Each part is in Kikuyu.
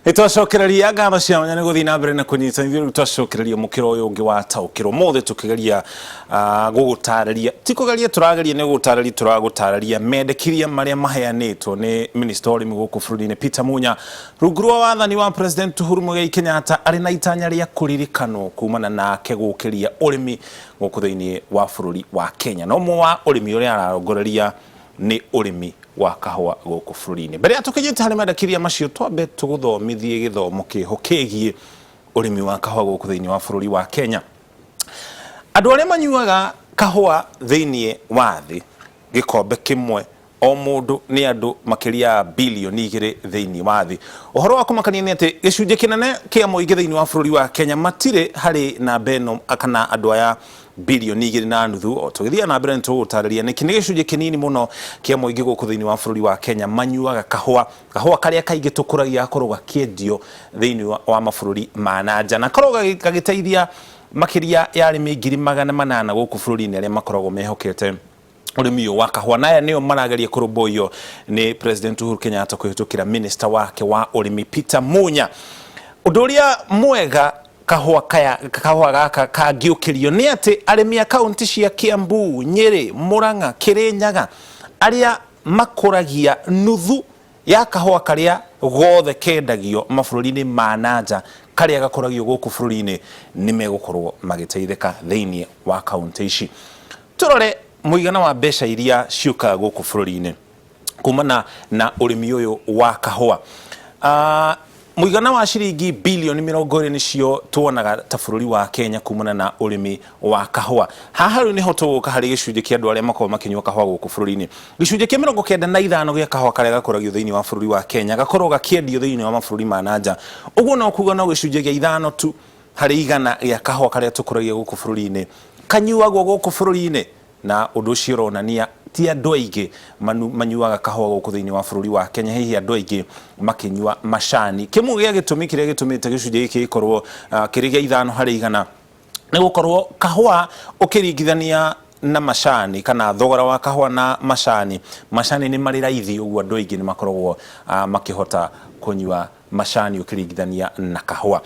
Nĩtwacokereria ngatho cia mwanya nĩ gũthiĩ na mbere na kũnyita ithuĩ. Rĩu twacokereria mũkĩra ũyũ ũngĩ wa taũkĩrwo mothe tũkĩgeria gũgũtarĩria, ti kũgeria tũrageria, nĩ gũgũtarĩria tũragũtarĩria mendekithia marĩa maheanĩtwo nĩ minista wa ũrĩmi gũkũ bũrũri-inĩ Peter Munya rungu rwa wathani wa President Uhuru Muigai Kenyatta, arĩ na itanya rĩa kũririkanwo kumana nake gũkĩria ũrĩmi gũkũ thĩinĩ wa bũrũri wa Kenya. Na ũmwe wa ũrĩmi ũrĩa ararongoreria nĩ ũrĩmi wa kahũa gũkũ bũrũri-inĩ. Mbere ya tũkinyĩte harĩ mendekithia macio, twambe tũgũthomithie gĩthomo kĩho kĩgiĩ ũrĩmi wa kahũa gũkũ thĩinĩ wa bũrũri wa Kenya. Andũ arĩa manyuaga kahũa thĩinĩ wa thĩ gĩkombe kĩmwe o mũndũ nĩ andũ makĩria ya bilioni 2 thĩinĩ wa thĩ. Ũhoro wa kũmakania nĩ atĩ gĩcunjĩ kĩnene kĩa mũingĩ thĩinĩ wa bũrũri wa Kenya matirĩ harĩ namba ĩno kana andũ aya bilioni 2.5. O tũgĩthiaga na mbere nĩ tũgũtarĩria nĩkĩ nĩ gĩcunjĩ kĩnini mũno kĩa mũingĩ gũkũ thĩinĩ wa bũrũri wa Kenya manyuaga kahũa. Kahũa karĩa kaingĩ tũkũragia gakoragwo gakĩendio thĩinĩ wa mabũrũri ma na nja na gakoragwo gagĩteithia makĩria ya arĩmi 800,000 gũkũ bũrũri-inĩ arĩa makoragwo mehokete ũrĩmi ũyũ wa kahũa, na aya nĩo marageria kũrũmbũiyo nĩ President Uhuru Kenyatta kũhĩtũkĩra minister wake wa ũrĩmi Peter Munya. Ũndũ ũrĩa mwega kahũa kaya kahũa gaka kangĩũkĩrio nĩ atĩ arĩmi a kaunti cia Kiambu, Nyĩrĩ, Murang'a, Kĩrĩnyaga arĩa makũragia nuthu ya kahũa karĩa gothe kendagio mabũrũri-inĩ ma na nja karĩa gakũragio gũkũ bũrũri-inĩ nĩ megũkorwo magĩteithĩka thĩinĩ wa kaunti ici. Tũrore mũigana wa mbeca iria ciũkaga gũkũ bũrũri-inĩ kumana na ũrĩmi ũyũ wa kahũa. Mũigana wa ciringi bilioni 20 nĩcio tuonaga ta bũrũri wa Kenya kumana na ũrĩmi wa kahũa. Haha rĩu nĩho tũgũka harĩ gĩcunjĩ kĩa andũ arĩa makoragwo makĩnyua kahũa gũkũ bũrũri-inĩ. Gĩcunjĩ kĩa 95 gĩa kahũa karĩa gakũragio thĩinĩ wa bũrũri wa Kenya gakoragwo gakĩendio thĩinĩ wa mabũrũri ma na nja. Ũguo no kuga no gĩcunjĩ gĩa 5 tu harĩ igana gĩa kahũa karĩa tũkũragia gũkũ bũrũri-inĩ kanyuagwo gũkũ bũrũri-inĩ, na ũndũ ũcio ũronania ti andũ aingĩ manyuaga kahũa gũkũ thĩinĩ wa bũrũri wa Kenya, hihi andũ aingĩ makĩnyua macani. Kĩmwe gĩa gĩtũmi kĩrĩa gĩtũmĩte gĩcunjĩ gĩkĩ gĩkorwo kĩrĩ gĩa 5% nĩ gũkorwo kahũa ũkĩringithania na macani kana thogora wa kahũa na macani, macani nĩ marĩ raithi, ũguo andũ aingĩ nĩ makoragwo makĩhota kũnyua macani ũkĩringithania na kahũa.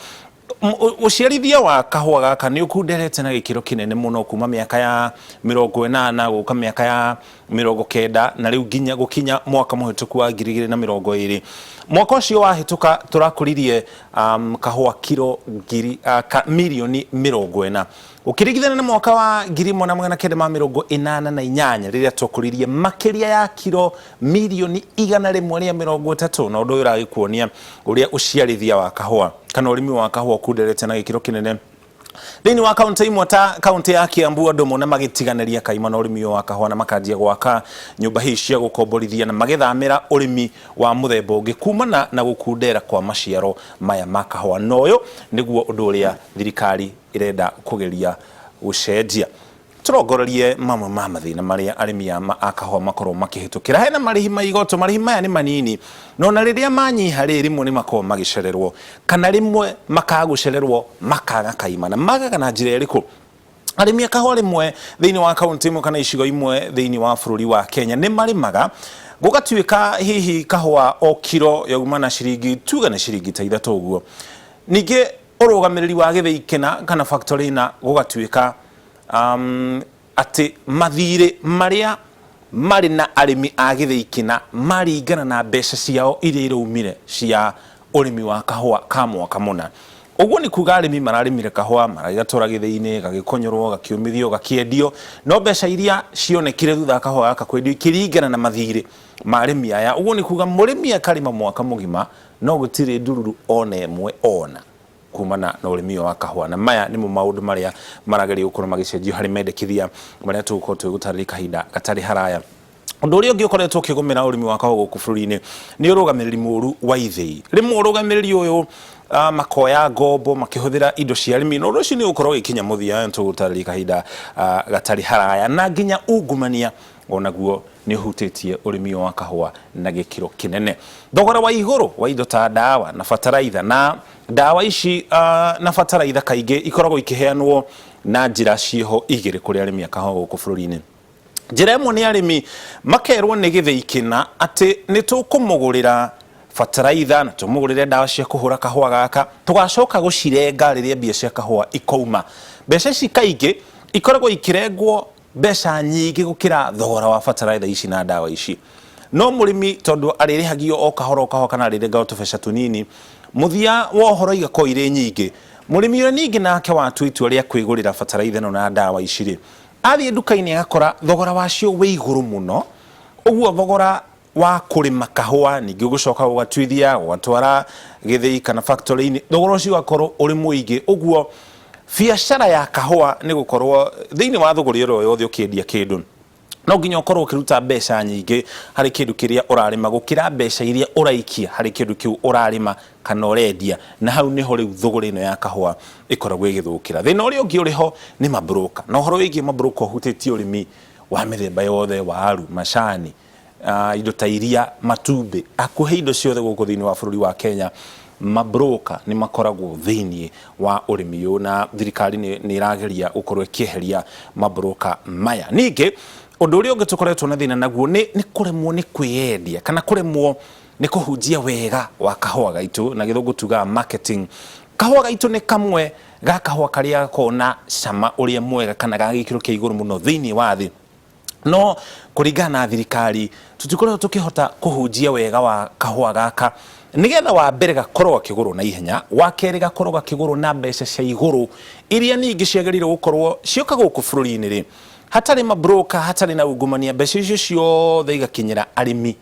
Ũciarithia wa kahũa gaka nĩ ũkunderete na gĩkĩro kĩnene mũno kuma mĩaka ya 80 gũka mĩaka ya 90 na rĩu nginya gũkinya mwaka mũhĩtũku wa 2020. Mwaka ũcio wahĩtũka tũrakũririe kahũa kiro ngiri, ka, mirioni 40 ũkĩringithania na mwaka wa 1988 rĩrĩa twakũririe makĩria ya kiro mirioni 130, na ũndũ ũyũ ũragĩkuonia ũrĩa ũciarithia wa kahũa kana ũrĩmi wa kahũa ũkunderete na gĩkĩro kĩnene thĩinĩ wa kaunti imwe ta kaunti ya Kiambu. Andũ mone magĩtiganĩria kaima na ũrĩmi ũyũ wa kahũa na makanjia gwaka nyũmba hihi cia gũkomborithia na magĩthamĩra ũrĩmi wa mũthemba ũngĩ kumana na gũkundera kwa maciaro maya ma kahũa, na ũyũ nĩguo ũndũ ũrĩa thirikari ĩrenda kũgeria gũcenjia. Tũrongorerie mamwe ma mathĩna marĩa arĩmi a kahũa makorwo makĩhĩtũkĩra. Hena marĩhi ma igoto, marĩhi maya nĩ manini, no na rĩrĩa manyiha rĩ, rĩmwe nĩ makoragwo magĩcererwo kana rĩmwe makaga gũcererwo makaga kaimana. Magaga na njĩra ĩrĩkũ? Arĩmi a kahũa rĩmwe thĩinĩ wa kaunti imwe kana icigo imwe thĩinĩ wa bũrũri wa Kenya nĩ marĩmaga gũgatuĩka hihi kahũa o kiro yauma na ciringi, tuge nĩ ciringi ta 3 ũguo. Ningĩ ũrũgamĩrĩri wa gĩthĩi kĩna kana factory na gũgatuĩka atĩ mathirĩ marĩa marĩ na arĩmi a gĩthĩi kĩna maringana na mbeca ciao iria iraumire cia ũrĩmi wa kahũa ka mwaka mũna. Ũguo nĩ kuga arĩmi mararĩmire kahũa maragĩgatwara gĩthĩi-inĩ, gagĩkonyorwo, gakĩũmithio, gakĩendio, no mbeca iria cionekire thutha wa kahũa gaka kwendio ikĩringana na mathirĩ ma arĩmi aya. Ũguo nĩ kuga mũrĩmi akarĩma mwaka mũgima no gũtirĩ ndururu ona ĩmwe ona kumana na ũrĩmi ũyũ wa kahũa. Na maya nĩmo maũndũ marĩa marageria gũkorwo magĩcenjio harĩ mendekithia marĩa tũgũkorwo tũgĩgũtarĩria kahinda gatarĩ haraya. Ũndũ ũrĩa ũngĩ ũkoretwo ũkĩgũmĩra ũrĩmi wa kahũa gũkũ bũrũri-inĩ nĩ ũrũgamĩrĩri mũru wa ithĩi. Rĩmwe ũrũgamĩrĩri ũyũ makoya ngombo makĩhũthĩra indo cia arĩmi, na ũndũ ũcio nĩ ũgũkorwo ũgĩkinya mũthia, tũgũtarĩria kahinda gatarĩ haraya. Na nginya ungumania onaguo nĩ ũhutĩtie ũrĩmi ũyũ wa kahũa na gĩkĩro kĩnene. Thogora wa igũrũ wa indo ta ndawa na bataraitha, na ndawa ici na bataraitha kaingĩ ikoragwo ikĩheanwo na njĩra ciĩho igĩrĩ kũrĩ arĩmi a kahũa gũkũ bũrũri-inĩ. Njĩra ĩmwe nĩ arĩmi makerwo nĩ gĩthĩi kĩna atĩ nĩ tũkũmũgũrĩra Bataraitha na tũmũgũrĩre ndawa cia kũhũra kahũa gaka, tũgacoka gũcirenga rĩrĩa mbia cia kahũa ikauma. Mbeca ici kaingĩ ikoragwo ikĩrengwo mbeca nyingĩ gũkĩra thogora wa bataraitha ici na ndawa ici. No mũrĩmi tondũ arĩrĩhagio o kahora o kahora kana arĩrengagwo tũbeca tũnini, mũthia wa ũhoro igakorwo irĩ nyingĩ. Mũrĩmi ũrĩa ningĩ nake watua itua rĩa kwĩgũrĩra bataraitha ĩno na ndawa ici rĩ, athiĩ nduka-inĩ agakora thogora wacio wĩ igũrũ mũno, ũguo thogora wa kũrĩma kahũa ningĩ ũgũcoka gũgatuithia, gũgatwara gĩthĩi kana factory-inĩ, thogora ũcio ũgakorwo ũrĩ mũingĩ. Ũguo biacara ya kahũa nĩ gũkorwo thĩinĩ wa thũgũrĩ ĩro yothe ũkĩendia kĩndũ, no nginya ũkorwo ũkĩruta mbeca nyingĩ harĩ kĩndũ kĩrĩa ũrarĩma gũkĩra mbeca iria ũraikia harĩ kĩndũ kĩu ũrarĩma kana ũrendia, na hau nĩho rĩu thũgũrĩ ĩno ya kahũa ĩkoragwo ĩgĩthũkĩra. Thĩna ũrĩa ũngĩ ũrĩ ho nĩ mabroka, na ũhoro wĩgiĩ mabroka ũhutĩtie ũrĩmi wa mĩthemba yothe, waru, macani, indo ta iria, matumbĩ, hakuhĩ indo ciothe gũkũ thĩinĩ wa bũrũri wa Kenya, mabroka nĩ makoragwo thĩinĩ wa ũrĩmi ũyũ, na thirikari nĩ ĩrageria gũkorwo ĩkĩeheria mabroka maya. Ningĩ ũndũ ũrĩa ũngĩ tũkoretwo na thĩna naguo nĩ kũremwo nĩ kwĩyendia kana kũremwo nĩ kũhunjia wega wa kahũa gaitũ, na gĩthũngũ tugaga marketing. Kahũa gaitũ nĩ kamwe ga kahũa karĩa gakoragwo na cama ũrĩa mwega kana ga gĩkĩro kĩa igũrũ mũno thĩinĩ wa thĩ. No kũringana na thirikari tũtikoretwo tũkĩhota kũhunjia wega wa kahũa gaka nĩgetha wa mbere gakorwo gakĩgũrwo na ihenya, wa kerĩ gakorwo gakĩgũrwo na mbeca cia igũrũ iria ningĩ ciagĩrĩire gũkorwo cioka gũkũ bũrũri-inĩ rĩ, hatarĩ mabroka, hatarĩ na ungumania, mbeca icio ciothe igakinyĩra arĩmi.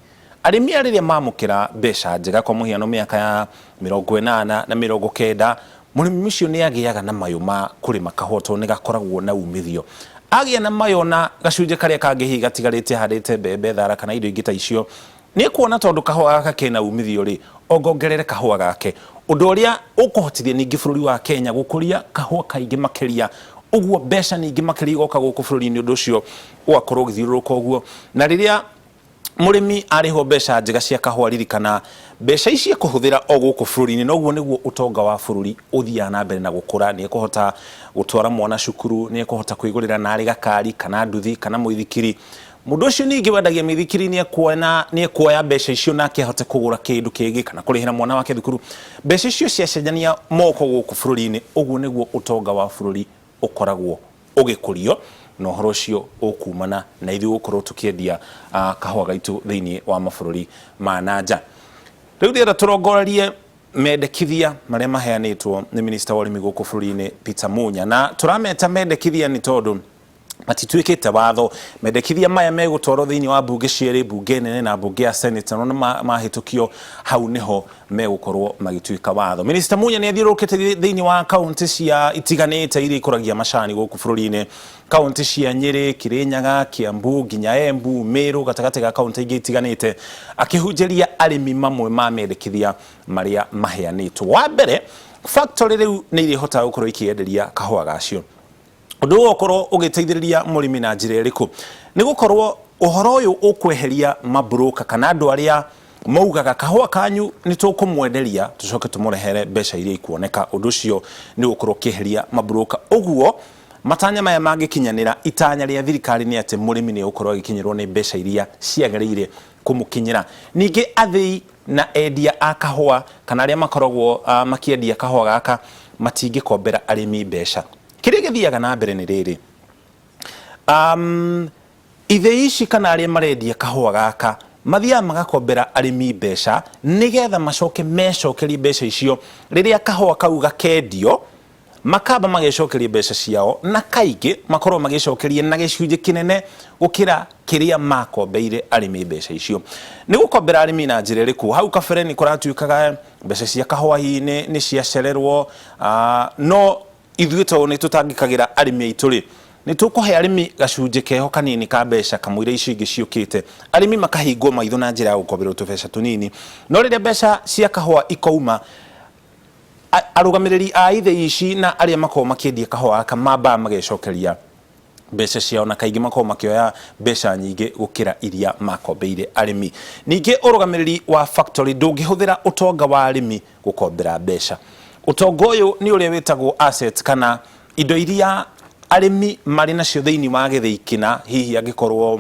Arĩmi aya rĩrĩa mamũkĩra mbeca njega, kwa mũhiano mĩaka ya 80 na 90, mũrĩmi ũcio nĩ agĩaga na mayũ ma kũrĩma kahũa tondũ nĩ gakoragwo na umithio. Agĩa na mayũ na gacunjĩ karĩa kangĩ hihi gatigarĩte ahandĩte mbembe, thara kana indo ingĩ ta icio, nĩ ekuona tondũ kahũa gaka kena umithio rĩ, ongongerere kahũa gake. Ũndũ ũrĩa ũkũhotithia ningĩ bũrũri wa Kenya gũkũria kahũa kaingĩ makĩria, ũguo mbeca nyingĩ makĩria igoka gũkũ bũrũri-inĩ, ũndũ ũcio ũgakorwo ũgĩthiũrũrũka ũguo. Na rĩrĩa mũrĩmi arĩhwo mbeca njega cia kahũa, ririkana mbeca ici ekũhũthĩra o gũkũ bũrũri-inĩ, noguo nĩguo ũtonga wa bũrũri ũthiaga na mbere na gũkũra. Nĩ ekũhota gũtwara mwana cukuru, nĩ ekũhota kwĩgũrĩra narĩ gakari kana nduthi kana mũithikiri. Mũndũ ũcio ningĩ wendagia mĩithikiri nĩ ekuona, nĩ ekuoya mbeca icio nake ahote kũgũra kĩndũ kĩngĩ kana kũrĩhĩra mwana wake thukuru. Mbeca icio ciacenjania moko gũkũ bũrũri-inĩ, ũguo nĩguo ũtonga wa bũrũri ũkoragwo ũgĩkũrio, na ũhoro ũcio ũkumana na ithuĩ gũkorwo tũkĩendia kahũa gaitũ thĩinĩ wa mabũrũri ma na nja. Rĩu ndĩrenda tũrongorerie mendekithia marĩa maheanĩtwo nĩ minista wa ũrĩmi gũkũ bũrũri-inĩ Peter Munya, na tũrameta mendekithia nĩ tondũ matituĩkĩte watho. Mendekithia maya megũtwarwo thĩinĩ wa mbunge cierĩ, mbunge nene na mbunge ya Senate, na mahĩtũkio hau nĩho megũkorwo magĩtuĩka watho. Minista Munya nĩ athiũrũrũkĩte thĩinĩ wa kaunti cia itiganĩte iria ikũragia macani gũkũ bũrũri-inĩ, kaunti cia Nyĩrĩ, Kĩrĩnyaga, Kiambu nginya Embu, Meru, gatagatĩ ga kaunti ingĩ itiganĩte, akĩhunjĩria arĩmi mamwe ma mendekithia marĩa maheanĩtwo. Wa mbere, factory rĩu nĩ irĩhotaga gũkorwo ikĩenderia kahũa gacio. Ũndũ ũyũ ũkorwo ũgĩteithĩrĩria mũrĩmi na njĩra ĩrĩkũ? Nĩ gũkorwo ũhoro ũyũ ũkweheria mabroka kana andũ arĩa maugaga kahũa kanyu nĩ tũkũmwenderia tũcoke tũmũrehere mbeca iria ikuoneka. Ũndũ ũcio nĩ ũgũkorwo ũkĩeheria mabroka. Ũguo matanya maya mangĩkinyanĩra, itanya rĩa thirikari nĩ atĩ mũrĩmi nĩ egũkorwo agĩkinyĩrwo nĩ mbeca iria ciagĩrĩire kũmũkinyĩra. Ningĩ athĩi na endia a kahũa kana arĩa makoragwo makĩendia kahũa gaka matingĩkombera arĩmi mbeca. Kĩrĩa gĩthiaga na mbere nĩ rĩrĩ, ithĩi ici kana arĩa marendia kahũa gaka mathiaga magakombera arĩmi mbeca nĩgetha macoke mecokerie mbeca icio rĩrĩa kahũa kau gakendio, makamba magecokeria mbeca ciao, na kaingĩ makorwo magĩcokeria na gĩcunjĩ kĩnene gũkĩra kĩrĩa makombeire arĩmi mbeca icio. Nĩ gũkombera arĩmi na njĩra ĩrĩkũ? Hau kabere nĩ kũratuĩkaga mbeca cia kahũa hihi nĩ ciacererwo, no ithuĩ tondũ nĩ tũtangĩkagĩra arĩmi aitũ rĩ, nĩ tũkũhe arĩmi gacunjĩ keho kanini ka mbeca kamũira icio ingĩ ciũkĩte. Arĩmi makahingwo maitho na njĩra ya gũkomberwo tũbeca tũnini, no rĩrĩa mbeca cia kahũa ikauma, arũgamĩrĩri a ithĩi ici na arĩa makoragwo makĩendia kahũa gaka mambaga magecokeria mbeca ciao, na kaingĩ makoragwo makĩoya mbeca nyingĩ gũkĩra iria makombeire arĩmi. Ningĩ ũrũgamĩrĩri wa factory ndũngĩhũthĩra ũtonga wa arĩmi gũkombera mbeca. Ũtonga ũyũ nĩ ũrĩa wĩtagwo assets kana indo iria Arĩmi marĩ nacio thĩinĩ wa gĩthĩi kĩna, hihi angĩkorwo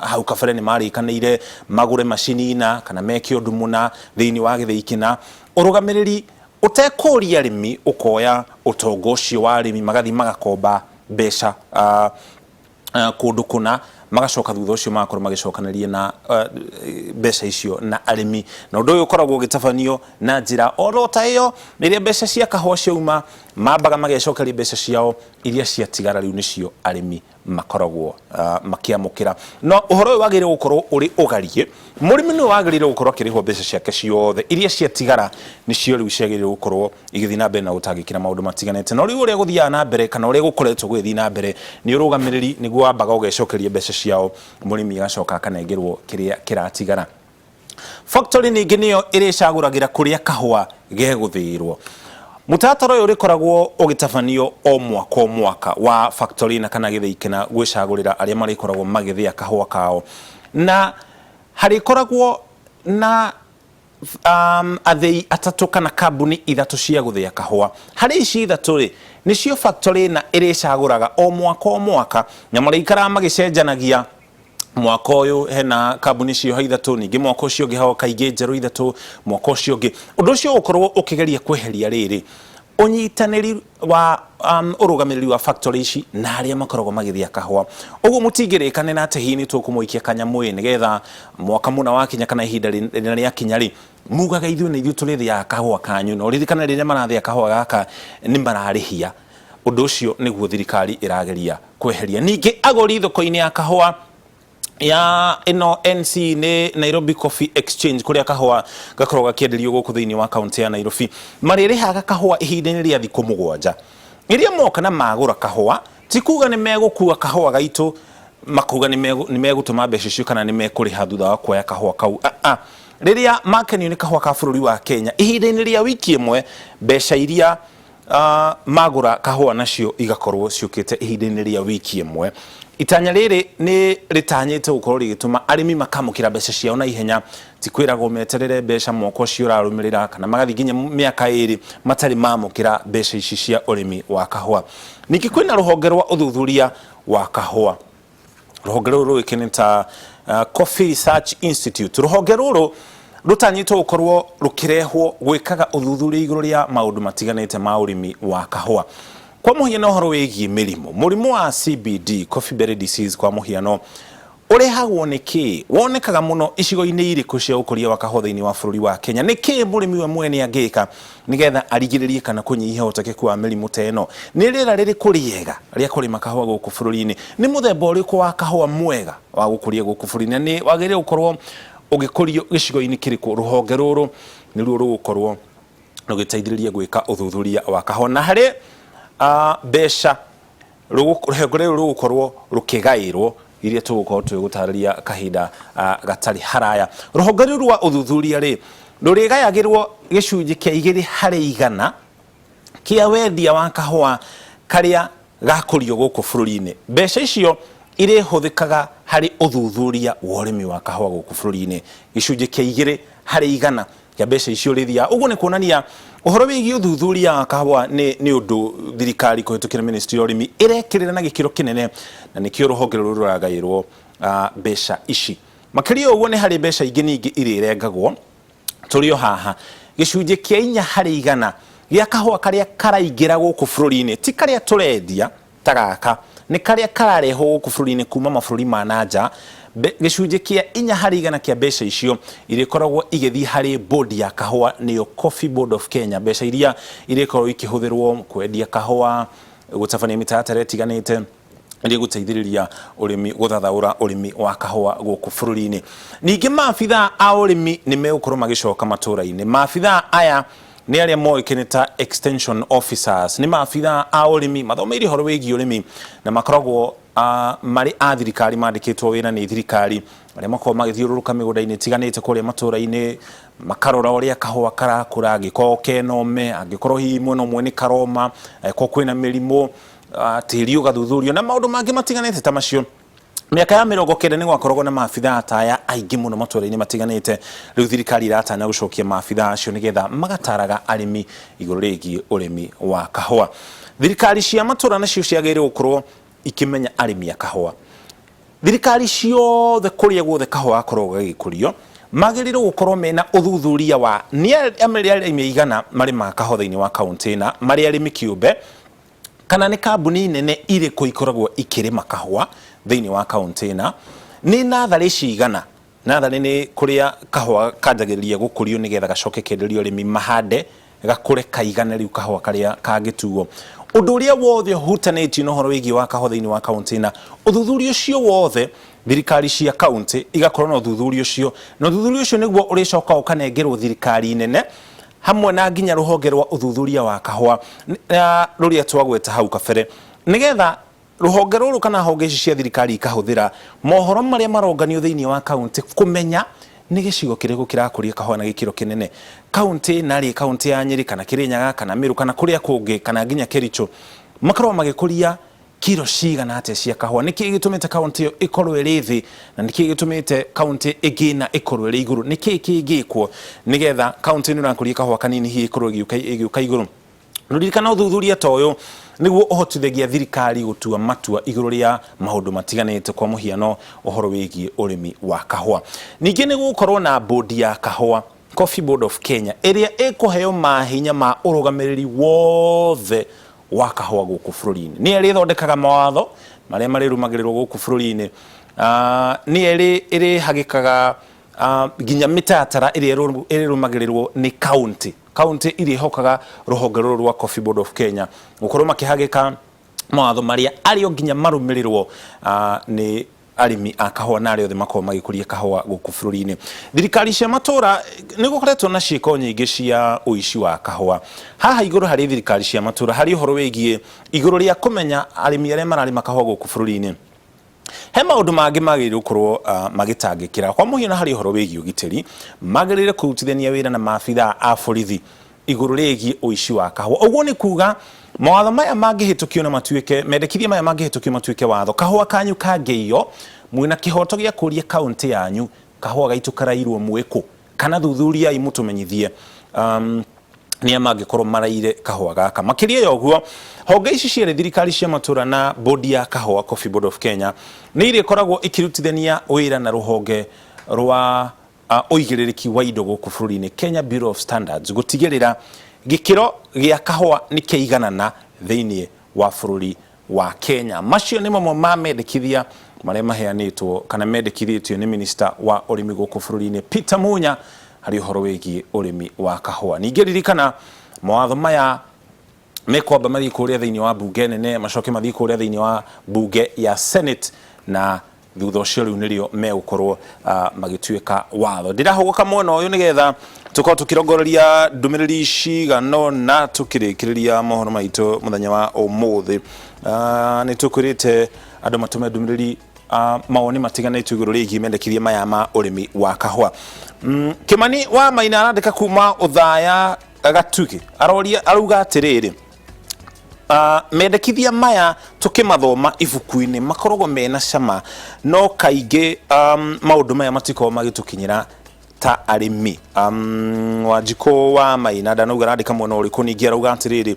hau kabere nĩ marĩkanĩire magũre macini na kana meke ũndũ mũna thĩinĩ wa gĩthĩi kĩna, ũrũgamĩrĩri ũtekũria arĩmi ũkoya ũtonga ũcio wa arĩmi magathiĩ magakomba mbeca kũndũ kũna, magacoka thutha ũcio magakorwo magĩcokanĩria na mbeca icio na arĩmi. Na ũndũ ũyũ ũkoragwo ũgĩtabanio na njĩra oro ta ĩyo, rĩrĩa mbeca cia kahũa ciauma, mambaga magecokeria mbeca ciao, iria ciatigara rĩu nĩcio arĩmi makoragwo makĩamũkĩra. No ũhoro ũyũ wagĩrĩire gũkorwo ũrĩ ũgariĩ, mũrĩmi nĩwe wagĩrĩire gũkorwo akĩrĩhwo mbeca ciake ciothe, iria ciatigara nĩcio rĩu ciagĩrĩire gũkorwo igĩthiĩ na mbere na gũtangĩkĩra maũndũ matiganĩte. No rĩu ũrĩa gũthiaga na mbere kana ũrĩa gũkoretwo gũgĩthiĩ na mbere nĩ ũrũgamĩrĩri nĩguo wambaga ũgecokeria mbeca ciao, mũrĩmi agacoka akanengerwo kĩrĩa kĩratigara. Factory ningĩ nĩyo ĩrĩcagũragĩra kũrĩa kahũa gegũthĩĩrwo. Mũtaratara ũyũ ũrĩkoragwo ũgĩtabanio o mwaka o mwaka wa factory na kana gĩthĩi kĩna gwĩcagũrĩra arĩa marĩkoragwo magĩthĩa kahũa kao, na harĩkoragwo na athĩi atatũ kana kambuni ithatũ cia gũthĩa kahũa. Harĩ ici ithatũ rĩ, nĩcio factory ĩna ĩrĩcagũraga o mwaka o mwaka, na marĩikaraga magĩcenjanagia. Mwaka ũyũ hena kambuni cioha ithatũ, ningĩ mwaka ũcio ũngĩ hagoka ingĩ njerũ ithatũ, mwaka ũcio ũngĩ. Ũndũ ũcio ũgũkorwo ũkĩgeria kweheria rĩrĩ, ũnyitanĩri wa ũrũgamĩrĩri wa factory ici na arĩa makoragwo magĩthĩa kahũa. Ũguo mũtingĩrĩkanĩra atĩ hihi nĩ tũkũmũikia kanyamũ ĩ, nĩgetha mwaka mũna wakinya kana ihinda rĩna rĩakinya rĩ, mugaga ithuĩ nĩ ithuĩ tũrĩthĩaga kahũa kanyu. Na ũririkane rĩrĩa marathĩa kahũa gaka nĩ mararĩhia. Ũndũ ũcio nĩguo thirikari ĩrageria kweheria. Ningĩ agũri thoko-inĩ ya kahũa ya ĩno NC nĩ Nairobi Coffee Exchange, kũrĩa kahũa gakoragwo gakĩenderio gũkũ thĩinĩ wa kaunti ya Nairobi, marĩrĩhaga kahũa ihinda-inĩ rĩa thikũ 7. Rĩrĩa moka na magũra kahũa, ti kuga nĩ megũkua kahũa gaitũ makauga nĩ megũtũma mbeca icio kana nĩ mekũrĩha thutha wa kuoya kahũa kau. Ah, rĩrĩa makenio nĩ kahũa ka bũrũri wa Kenya, ihinda-inĩ rĩa wiki ĩmwe, mbeca iria magũra kahũa nacio igakorwo ciũkĩte ihinda-inĩ rĩa wiki ĩmwe. Itanya rĩrĩ nĩ rĩtanyĩte gũkorwo rĩgĩtũma arĩmi makamũkĩra mbeca ciao na ihenya, ti kwĩragwo meterere mbeca mwaka ũcio ũrarũmĩrĩra kana magathiĩ nginya mĩaka 2 matarĩ mamũkĩra mbeca ici cia ũrĩmi wa kahũa. Ningĩ kwĩna rũhonge rwa ũthuthuria wa kahũa. Rũhonge rũrũ rũĩkaine ta Coffee Research Institute. Rũhonge rũrũ rũtanyĩtwo gũkorwo rũkĩrehwo gwĩkaga ũthuthuria igũrũ rĩa maũndũ matiganĩte ma ũrĩmi wa kahũa. Kwa mũhiano ũhoro wĩgiĩ mĩrimũ, mũrimũ wa CBD, coffee berry disease, kwa mũhiano ũrehagwo nĩ kĩĩ? Wonekaga mũno icigo-inĩ irĩkũ cia ũkũria wa kahũa thĩinĩ wa bũrũri wa Kenya? Nĩ kĩĩ mũrĩmi we mwene angĩka nĩgetha arigĩrĩrie kana kũnyihia ũhotekeku wa mĩrimũ ta ĩno? Nĩ rĩera rĩrĩkũ rĩega rĩa kũrĩma kahũa gũkũ bũrũri-inĩ? Nĩ mũthemba ũrĩkũ wa kahũa mwega wa gũkũria gũkũ bũrũri-inĩ? Na nĩ wagĩrĩire gũkorwo ũgĩkũrio gĩcigo-inĩ kĩrĩkũ? Rũhonge rũrũ nĩruo rũgũkorwo rũgĩteithĩrĩria gwĩka ũthuthuria wa kahũa. Na harĩ mbeca rũhonge rũrũ rũgũkorwo rũkĩgaĩrwo iria tũgũkorwo tũgĩgũtarĩria kahinda gatarĩ haraya. Rũhonge rũrũ rwa ũthuthuria rĩ, rũrĩgayagĩrwo gĩcunjĩ kĩa 2% kĩa wendia wa kahũa karĩa gakũrio gũkũ bũrũri-inĩ. Mbeca icio irĩhũthĩkaga harĩ ũthuthuria wa ũrĩmi wa kahũa gũkũ bũrũri-inĩ. Gĩcunjĩ kĩa 2% kĩa mbeca icio ũrĩthiaga. Ũguo nĩ kuonania ũhoro wĩgiĩ ũthuthuria wa kahũa nĩ ũndũ thirikari kũhĩtũkĩra ministry ya ũrĩmi ĩrekĩrĩra na gĩkĩro kĩnene, na nĩkĩo rũhonge rũrũ rũragaĩrwo mbeca ici. Makĩria ũguo nĩ harĩ mbeca ingĩ ningĩ irĩrengagwo tũrĩ o haha. Gĩcunjĩ kĩa 4% gĩa kahũa karĩa karaingĩra gũkũ bũrũri-inĩ, ti karĩa tũrendia ta gaka, nĩ karĩa kararehwo gũkũ bũrũri-inĩ kuma mabũrũri ma na nja. Gĩcunjĩ kĩa 4% kĩa mbeca icio irĩkoragwo igĩthiĩ harĩ bodi ya kahũa, nĩyo Coffee Board of Kenya, mbeca iria irĩkoragwo ikĩhũthĩrwo kwendia kahũa, gũtabania mĩtaratara ĩtiganĩte ĩrĩa ĩgũteithĩrĩria ũrĩmi gũthathaũra ũrĩmi wa kahũa gũkũ bũrũri-inĩ. Ningĩ maabithaa a ũrĩmi nĩ megũkorwo magĩcoka matũũra-inĩ. Maabithaa aya nĩ arĩa moĩkaine ta extension officers, nĩ maabithaa a ũrĩmi mathomeire ũhoro wĩgiĩ ũrĩmi na makoragwo marĩ a thirikari, mandĩkĩtwo wĩra nĩ thirikari, arĩa makoragwo magĩthiũrũrũka mĩgũnda-inĩ ĩtiganĩte kũrĩa matũũra-inĩ, makarora ũrĩa kahũa karakũra, angĩkorwo kena ũme, angĩkorwo hihi mwena ũmwe nĩ karoma, angĩkorwo kwĩna mĩrimũ, tĩri ũgathuthurio na maũndũ mangĩ matiganĩte ta macio. Mĩaka ya 90 nĩ gwakoragwo na maabithaa ataya aingĩ mũno matũra-inĩ matiganĩte. Rĩu thirikari ĩratanya gũcokia maabithaa acio nĩgetha magataraga arĩmi igũrũ rĩgiĩ ũrĩmi wa kahũa. Thirikari cia matũra nacio ciagĩrĩirwo gũkorwo ikĩmenya arĩmi a kahũa. Thirikari ciothe kũrĩa guothe kahũa gakoragwo gagĩkũrio magĩrĩirwo gũkorwo mena ũthuthuria wa nĩ arĩmi aigana marĩmaga kahũa thĩinĩ wa kaũntĩ ĩna marĩ arĩmi kĩũmbe, kana nĩ kambuni nene irĩkũ ikoragwo ikĩrĩma kahũa thĩinĩ wa kaũntĩ ĩna, nĩ natharĩ cigana. Natharĩ nĩ kũrĩa kahũa kanjagĩrĩria gũkũrio nĩgetha gacoke kenderio arĩmi mahande gakũre kaigane rĩu kahũa karĩa kangĩtuo. Ũndũ ũrĩa wothe ũhutanĩtio na ũhoro wĩgiĩ wa kahũa thĩinĩ wa kaũntĩ ĩna, ũthuthuria ũcio wothe thirikari cia kaũntĩ igakorwo na ũthuthuria ũcio, na ũthuthuria ũcio nĩguo ũrĩcoka ũkanengerwo thirikari nene hamwe na nginya rũhonge rwa ũthuthuria wa kahũa rũrĩa twagweta hau kabere, nĩgetha rũhonge rũrũ kana honge ici cia thirikari ikahũthĩra mohoro marĩa maronganio thĩinĩ wa kaũntĩ kũmenya nĩ gĩcigo kĩrĩkũ kĩrakũria kahũa na gĩkĩro kĩnene. Kaũntĩ ĩna rĩ, kaũntĩ ya Nyĩrĩ kana Kĩrĩnyaga kana Mĩrũ kana kũrĩa kũngĩ kana nginya Kericho, makoragwo magĩkũria kiro cigana atĩa cia kahũa. Nĩkĩ gĩtũmĩte kaũntĩ ĩyo ĩkorwo ĩrĩ thĩ na nĩkĩ gĩtũmĩte kaũntĩ ĩngĩ ĩna ĩkorwo ĩrĩ igũrũ? Nĩkĩ kĩngĩkwo nĩgetha kaũntĩ ĩno ĩrakũria kahũa kanini hihi ĩkorwo ĩgĩũka igũrũ? Ririkana ũthuthuria ta ũyũ nĩguo ũhotithagia thirikari gũtua matua igũrũ rĩa maũndũ matiganĩte, kwa mũhiano ũhoro wĩgiĩ ũrĩmi wa kahũa. Ningĩ nĩ gũgũkorwo na bodi ya kahũa, Coffee Board of Kenya, ĩrĩa ĩkũheo mahinya ma ũrũgamĩrĩri wothe wa kahũa gũkũ bũrũri-inĩ. Nĩyo ĩrĩthondekaga mawatho marĩa marĩrũmagĩrĩrwo gũkũ bũrũri-inĩ. Nĩyo ĩrĩhagĩkaga nginya mĩtaratara ĩrĩa ĩrĩrũmagĩrĩrwo nĩ kaũntĩ. Kaũntĩ irĩhokaga rũhonge rũrũ rwa Coffee Board of Kenya gũkorwo makĩhagĩka mawatho marĩa arĩ o nginya marũmĩrĩrwo nĩ arĩmi a kahũa na arĩa othe makoragwo magĩkũria kahũa gũkũ bũrũri-inĩ. Thirikari cia matũra nĩ gũkoretwo na ciĩko nyingĩ cia ũici wa kahũa. Haha igũrũ harĩ thirikari cia matũra harĩ ũhoro wĩgiĩ igũrũ rĩa kũmenya arĩmi arĩa mararĩma kahũa gũkũ bũrũri-inĩ. He maũndũ mangĩ magĩrĩirwo gũkorwo magĩtangĩkĩra. Kwa mũhiano harĩ ũhoro wĩgiĩ ũgitĩri, magĩrĩire kũrutithania wĩra na maabithaa a borithi igũrũ rĩgiĩ ũici wa kahũa. Ũguo nĩ kuga mawatho maya mangĩhĩtũkio na matuĩke, mendekithia maya mangĩhĩtũkio matuĩke watho, kahũa kanyu kangĩiywo, mwĩna kĩhoto gĩa kũria kaũntĩ yanyu kahũa gaitũ karaiyirwo mwĩ kũ? Kana thuthuriai mũtũmenyithie nĩa mangĩkorwo maraire kahũa gaka. Makĩria ya ũguo, honge ici cierĩ, thirikari cia matũra na bodi ya kahũa, Coffee Board of Kenya, nĩ irĩkoragwo ikĩrutithania wĩra na rũhonge rwa ũigĩrĩrĩki wa indo gũkũ bũrũri-inĩ, Kenya Bureau of Standards, gũtigĩrĩra gĩkĩro gĩa kahũa nĩ kĩaiganana thĩinĩ wa bũrũri wa Kenya. Macio nĩ mamwe ma mendekithia marĩa maheanĩtwo kana mendekithĩtio nĩ minista wa ũrĩmi gũkũ bũrũri-inĩ Peter Munya harĩ ũhoro wĩgiĩ ũrĩmi wa kahũa. Ningĩ ririkana mawatho maya mekwamba mathiĩ kũrĩa thĩinĩ wa mbunge nene, macoke mathiĩ kũrĩa thĩinĩ wa mbunge ya Senate, na thutha ũcio rĩu nĩrĩo megũkorwo magĩtuĩka watho. Ndĩrahũgũka mwena ũyũ nĩgetha tũkorwo tũkĩrongoreria ndũmĩrĩri cigana ũna tũkĩrĩkĩrĩria mohoro maitũ mũthenya wa ũmũthĩ. Nĩ tũkwĩrĩte andũ matũme ndũmĩrĩri mawoni matiganĩte igũrũ rĩgiĩ mendekithia maya ma ũrĩmi wa kahũa. Kĩmani wa Maina arandĩka kuma Ũthaya Gatugi, aroria arauga atĩrĩrĩ, mendekithia maya tũkĩmathoma ibuku-inĩ makoragwo mena cama, no kaingĩ maũndũ maya matikoragwo magĩtũkinyĩra ta arĩmi. Wanjikũ wa Maina ndanauga arandĩka mwena ũrĩkũ. Ningĩ arauga atĩrĩrĩ,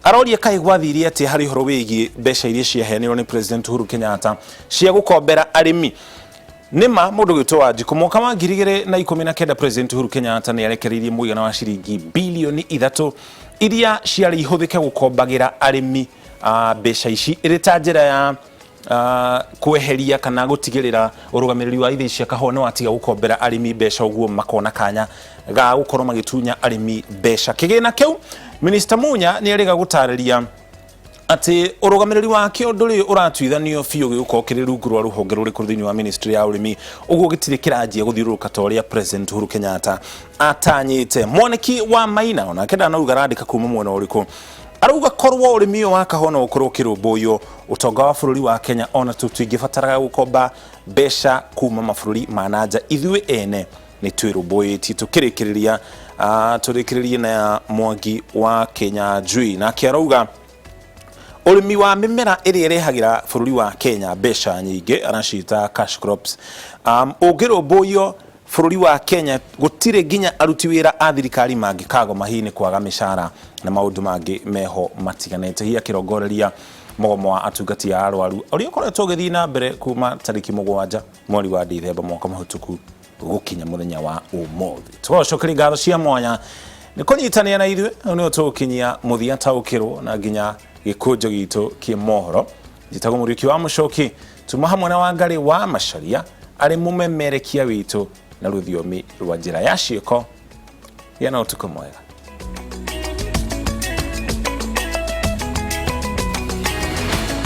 aroria kaĩ gwathire atĩa harĩ ũhoro wĩgiĩ mbeca iria ciaheanirwo nĩ President Uhuru Kenyatta cia gũkombera arĩmi. Nĩma mũndũ gwĩtwo Wanjikũ, mwaka wa 2019 President Uhuru Kenyatta nĩ arekereirie mũigana wa ciringi bilioni 3 iria ciarĩ ihũthĩke gũkombagĩra arĩmi mbeca ici ĩrĩ ta njĩra ya kweheria kana gũtigĩrĩra ũrũgamĩrĩri wa ithĩi cia kahũa nĩ watiga gũkombera arĩmi mbeca, ũguo makona kanya ga gũkorwo magĩtunya arĩmi mbeca. Kĩgĩna kĩu Minister Munya nĩ erĩga gũtarĩria atĩ ũrũgamĩrĩri wakĩo ndũrĩ ũratuithanio biũ gĩgũkorwo kĩrĩ rungu rwa rũhonge rũrĩkũ thĩinĩ wa ministry ya ũrĩmi, ũguo gĩtirĩ kĩranjia gũthiũrũrũka ta ũrĩa President Uhuru Kenyatta atanyĩte. Mwaniki wa Maina onake ndanauga arandĩka kuma mwena ũrĩkũ, arauga korwo ũrĩmi ũyũ wa kahũa no ũkorwo ũkĩrũmbũiyo, ũtonga wa bũrũri wa Kenya ona tũtingĩbataraga gũkomba mbeca kuma mabũrũri ma na nja, ithuĩ ene nĩ twĩrũmbũĩtie. Tũkĩrĩkĩrĩria tũrĩkĩrĩrie na Mwangi wa Kenya Njui, nake arauga Ũrĩmi wa mĩmera ĩrĩa ĩrehagĩra bũrũri wa Kenya mbeca nyingĩ, araciĩta cash crops, ũngĩrũmbũiyo bũrũri wa Kenya gũtirĩ nginya aruti wĩra a thirikari mangĩkagoma hihi nĩ kwaga mĩcara na maũndũ mangĩ meho matiganĩte. Hihi akĩrongoreria mũgomo wa atungati a arwaru ũrĩa ũkoretwo ũgĩthiĩ na mbere kuma tarĩki 7 mweri wa Dithemba mwaka mũhĩtũku gũkinya mũthenya wa ũmũthĩ. Tũgacokeria ngatho cia mwanya nĩ kũnyitanĩra na ithuĩ. Hau nĩho tũgũkinyia mũthia taũkĩrwo na nginya gĩkũnjo gitũ kĩ mohoro. Njĩtagwo Mũriũki wa Mũcoki, tuma hamwe na Wangarĩ wa Macharia arĩ mũmemerekia witũ na rũthiomi rwa njĩra ya ciĩko. Gĩa na ũtukũ mwega.